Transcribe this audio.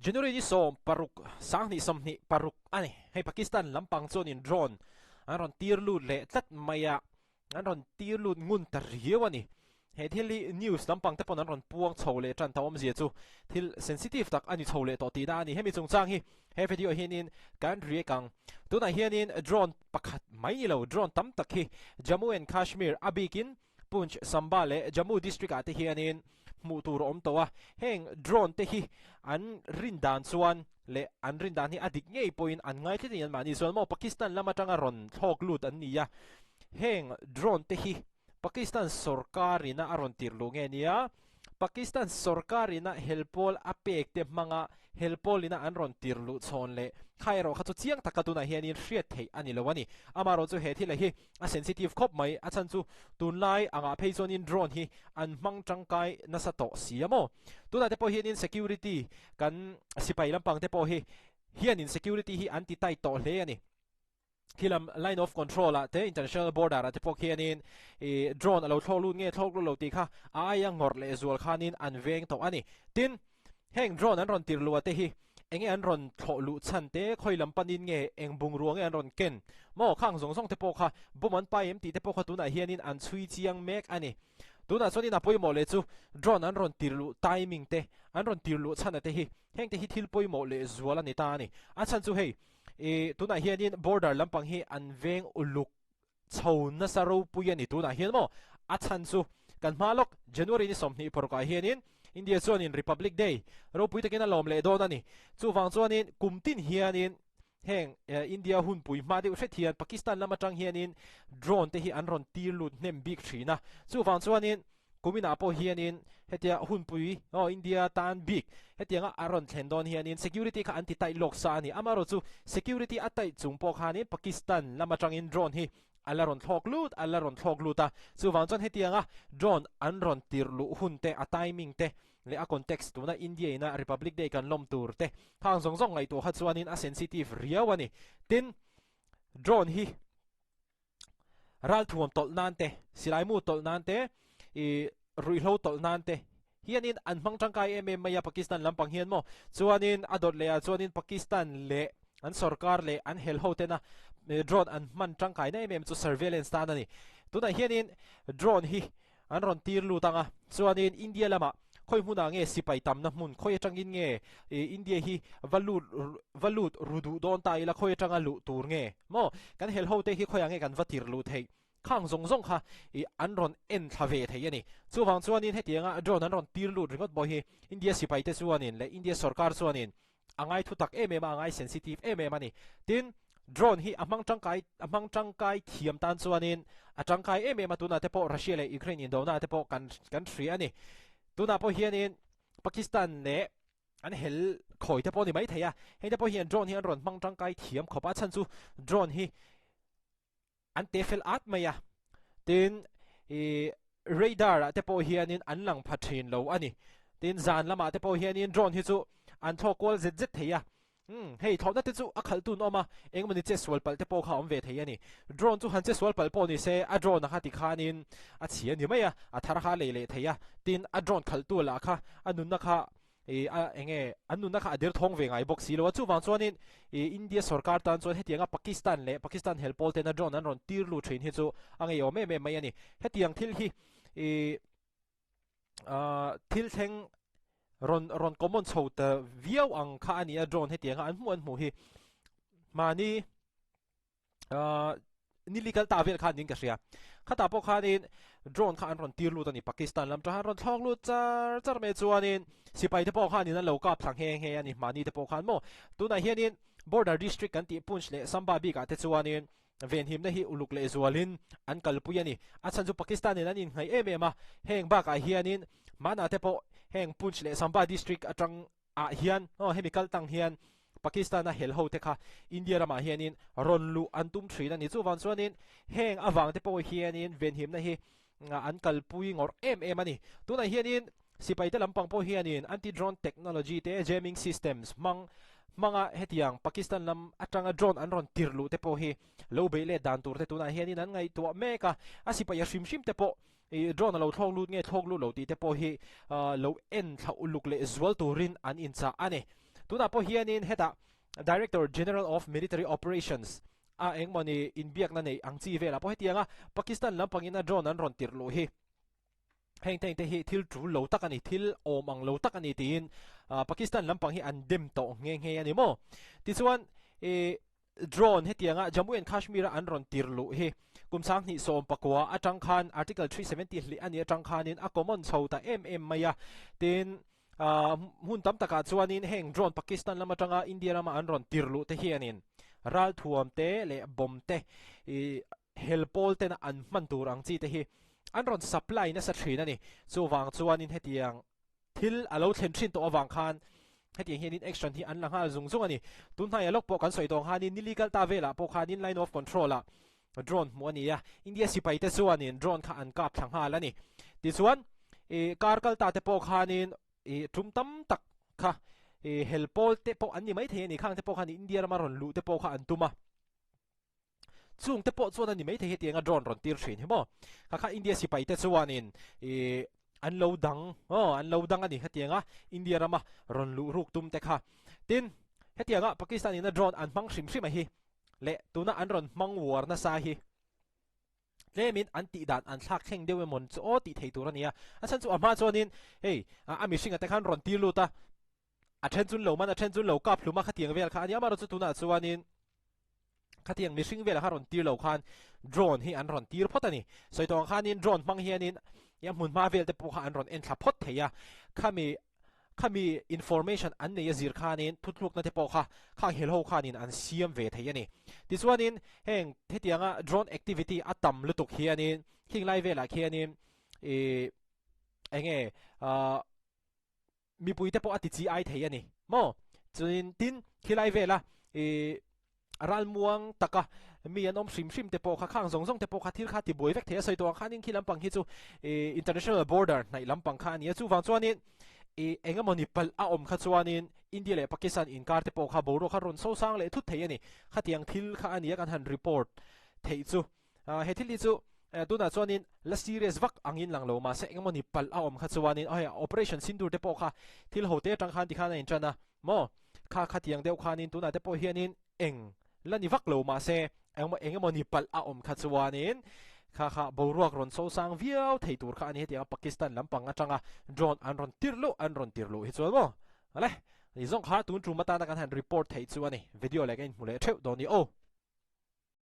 January ni 16, 2026 a ni. Hei Pakistan lampang chuanin drone an rawn tir lut leh tlat mai a, an rawn tir lut ngun ta riau a ni. He thil hi news lampang te pawn an rawn puang chho leh tan ta awmzia chu thil sensitive tak a ni chho leh tawh tihna a ni. Hemi chungchang hi he video hianin kan react ang. Tunah hianin drone pakhat mai ni lo, drone tam tak hi Jammu and Kashmir a bikin Poonch, Samba leh Jammu district ah te hianin hmuh tur a awm tawh a, heng drone te hi an rin dan chuan leh an rin dan hi a dik ngei pawhin an ngai tlat a ni anmahni chuan maw Pakistan lam atanga rawn thlawk lut an ni a, heng drone te hi Pakistan sorkar ina a rawn tirh luh nge nia? Pakistan sorkar ina helpawl a pek te hmanga helpawl ina an rawn tirh luh chhawn leh kha erawh kha chu chiang taka tunah hianin hriat theih a ni lo a ni. Amaherawh chu he thila hi a sensitive khawp mai, a chhan chu tunlai angah phei chuanin drone hi an hmang tangkai nasa tawh si a maw? Tunah te pawh hianin security kan sipai lampang te pawh hi hianin security hi an ti tight tawh hle a ni. Khilam line of control ah te international border ah te pawh khianin ih drone a lo thlawk lut nge thlawk lut lo tih kha a aia ngawrh leh zual khanin an veng tawh a ni. Tin, heng drone an rawn tir luh ah te hi enge an rawn thlawh luh chhan te, khawi lam panin nge eng bungrua nge an rawn ken maw khang zawng zawng te pawh kha bomb an pai em tih te pawh kha tunah hianin an chhui chiang mek a ni. Tunah chuanin a pawimawh leh chu drone an rawn tir luh timing te, an rawn tir luh chhan ah te hi heng te hi thil pawimawh leh zual a ni ta a ni. A chhan chu hei Ih tunah hianin border lampang hi an veng uluk chho nasa ropui a ni tunah hian maw? A chhan chu kan hma lawk January ni 26 ah hianin India chuanin Republic Day ropui takin a lawm leh dawn a ni. Chuvang chuanin kum tin hianin heng India hunpui hma deuh hret hian Pakistan lam atang hianin drone te hi an rawn tir lut hnem bik thin a. Chuvang chuanin Kuminah pawh hianin hetia hunpui aw India tan bik hetianga a rawn thlen dawn hianin security kha an ti taih lawk sa a ni. Amaherawh chu security a taih chung pawh khanin Pakistan lam atangin drone hi a la rawn thlawk lut a la rawn thlawk lut a. Chuvang chuan hetianga drone an rawn tirh luh hun te a timing te leh a context tuna India ina Republic Day kan lawm tur te khang zawng zawng ngaihtuah kha chuanin a sensitive riau a ni. Tin, drone hi. Ralthuam tawlh nan te, silaimu tawlh nan te, ih ruihhlo tawlh nan te hianin an hmang tangkai em em mai a Pakistan lampang hian maw. Chuanin a dawt leh ah chuanin Pakistan leh an sorkar leh an hel ho tena drone an hman tangkai na em em chu surveillance tan a ni. Tunah hianin drone hi An rawn tir lut ang a, chuanin India lamah khawi hmunah nge sipai tamna hmun, khawi atangin nge India hi va lut va lut ru duh dawn ta ila khawi atanga luh tur nge maw? Kan hel ho te hi khawiah nge kan va tir luh theih? Khang zawng zawng kha an rawn en thla ve thei a ni. Chuvang chuanin hetianga drone an rawn tir lut ringawt pawh hi India sipai te chuanin leh India sorkar chuanin a ngai thu tak em em a, a ngai sensitive em em a ni. Tin, drone hi a hmang tangkai a hmang tangkai thiam tan chuanin a tangkai em em a, tunah te pawh Russia leh Ukraine indona te pawh kan kan hria a ni. Tunah pawh hianin Pakistan leh an hel khawi te pawh a ni maithei a, heng te pawh hian drone hi an rawn hmang tangkai thiam khawp a, a chhan chu drone hi an te fel at mai a, tin ih radar ah te pawh hianin an lang pha thin lo a ni. Tin zan lamah te pawh hianin drone hi chu an thlawk kual zet zet thei a, umm hei thlawhna te chu a khalh tun awm a, engmawni che sual palh te pawh kha a awm ve thei a ni. Drone chu han che sual palh pawh ni se a drone a kha tikhanin a chhia ni mai a, a thar kha a lei leh thei a, tin a drone khalhtu lah kha a nunna kha Ih a enge an nunna kha a der thawng ve ngai bawk si lo a, chuvang chuanin ih India sorkar tan chuan hetianga Pakistan leh Pakistan hel pawl tena drone an rawn tir lut thin hi chu a ngeiawm em em mai a ni. Hetiang thil hi ih ah thil thleng rawn rawn common chho ta viau ang kha a ni a drone hetianga an hmuh an hmuh hi mahni Ahh ni kal ta vel khan niin ka hria. Khatah pawh khanin drone kha an rawn tir lut a ni Pakistan lam tah an rawn thlawk lut char char mai chuanin sipai te pawh khanin an lo kap thla nghe nghe a ni mahni te pawh khan maw. Tunah hianin border district kan tih Poonch leh Samba bikah te chuanin venhimna hi uluk leh zualin an kalpui a ni. A chhan chu Pakistan in an inngaih em em a, heng bakah hianin hmanah te pawh heng Poonch leh Samba district atang ah hian aw hemi kal tang hian Pakistan a hel ho te kha India ramah hianin rawn luh an tum thin a ni. Chuvang chuanin heng avang te pawh hianin venhimna hi an kalpui ngawrh em em a ni. Tunah hianin sipai te lampang pawh hianin anti-drone technology te jamming systems hmang hmanga hetiang Pakistan lam atanga drone an rawn tir luh te pawh hi lo beih let dan tur te tunah hianin an ngaihtuah mek a. A sipai a hrim hrim te pawh Ih drone a lo thlawk lut nge thlawk lut lo tih te pawh hi lo en thla uluk leh zual turin an inchah a ni. Tunah pawh hianin hetah Director General of Military Operations a engmawni inbiakna neih ang chi velah pawh hetianga Pakistan lampangin a drone an rawn tirh luh hi heng te hi thil tul lo tak a ni, thil awm ang lo tak a ni tiin Pakistan lampang hi an dem tawh nghe nghe a ni maw. Tichuan i drone hetianga Jammu and Kashmir a an rawn tir luh hi kum 2019 atang khan Article 370 hlih a nih atang khanin a common chho ta em em mai a, tin hmun tam takah chuanin heng drone Pakistan lam atanga India lama an rawn tir luh te hianin ralthuam te leh bomb te i hel pawl tena an hman tur ang chi te hi an rawn supply nasa thin a ni. Chuvang chuanin hetiang thil a lo thlen thin tawh avang khan hetiang hianin action hi an la nghal zung zung a ni. Tun hnaia lawk pawh kan sawi tawh ang khanin ni li kal ta velah pawh khanin line of control ah drone hmuh a ni a, India sipai te chuanin drone kha an kap thla nghal a ni. Tichuan ih kar kal ta te pawh khanin ih tum tam tak kha ih hel pawl te pawh an ni maithei a ni, khang te pawh khan India rama rawn luh te pawh kha an tum a. Chung te pawh chuan a ni maithei hetianga drone rawn tir thin hi maw. Kha kha India sipai te chuanin ih an lo dang aw an lo dang a ni hetianga India rama rawn luh ruk tum te kha. Tin, hetianga Pakistan ina drone an hmang hrim hrim a hi leh tuna an rawn hmang uar nasa hi tlemin an tih dan an thlak thleng deuh emaw chu aw tih thei tur a ni a. A chhan chu a hma chuanin hei a mihringa te khan rawn tir lut a, a then chun lo man a then chun lo kap hlum a khatiang vel kha a ni a, amaherawhchu tunah chuanin khatiang mihring velah kha rawn tir lo khan drone hi an rawn tir phawt a ni. Sawi tawh ang khanin drone hmang hianin a hmun hma vel te pawh kha an rawn en thla phawt thei a, khami khami information an nei a zir khanin thutlukna te pawh kha khang hel ho khanin an siam ve thei a ni. Tichuanin heng hetianga drone activity a tam lutuk hianin khing lai velah khianin ih enge ah mipui te pawh a ti chi ai thei a ni maw? Chuanin tin khilai vela ih ralmuang taka mi an awm hrim hrim te pawh kha khang zawng zawng te pawh kha thil kha ti buai vek thei a sawi tawh ang khanin khi lampang hi chu ih international border hnaih lampang kha a ni a chuvang chuanin ih eng emawni palh a awm kha chuanin India leh Pakistan inkar te pawh kha boruak kha rawn sosang leh thut thei a ni khatiang thil kha a ni a kan han report theih chu. He thil hi chu tunah chuanin la serious vak angin lang lo mahse engmawni palh a awm kha chuanin aw hei operation sindur te pawh kha thil ho te atang khan tikhan a intan a maw kha khatiang deuh khanin tunah te pawh hianin eng la ni vak lo mahse engmaw engemawni palh a awm kha chuanin kha kha boruak rawn sosang viau thei tur kha a ni hetianga Pakistan lampang atanga drone an rawn tirh luh an rawn tirh luh hi chuan maw ale ni zawng kha tun tum atana kan han report theih chu a ni video leh ka inhmu leh theuh dawn ni aw.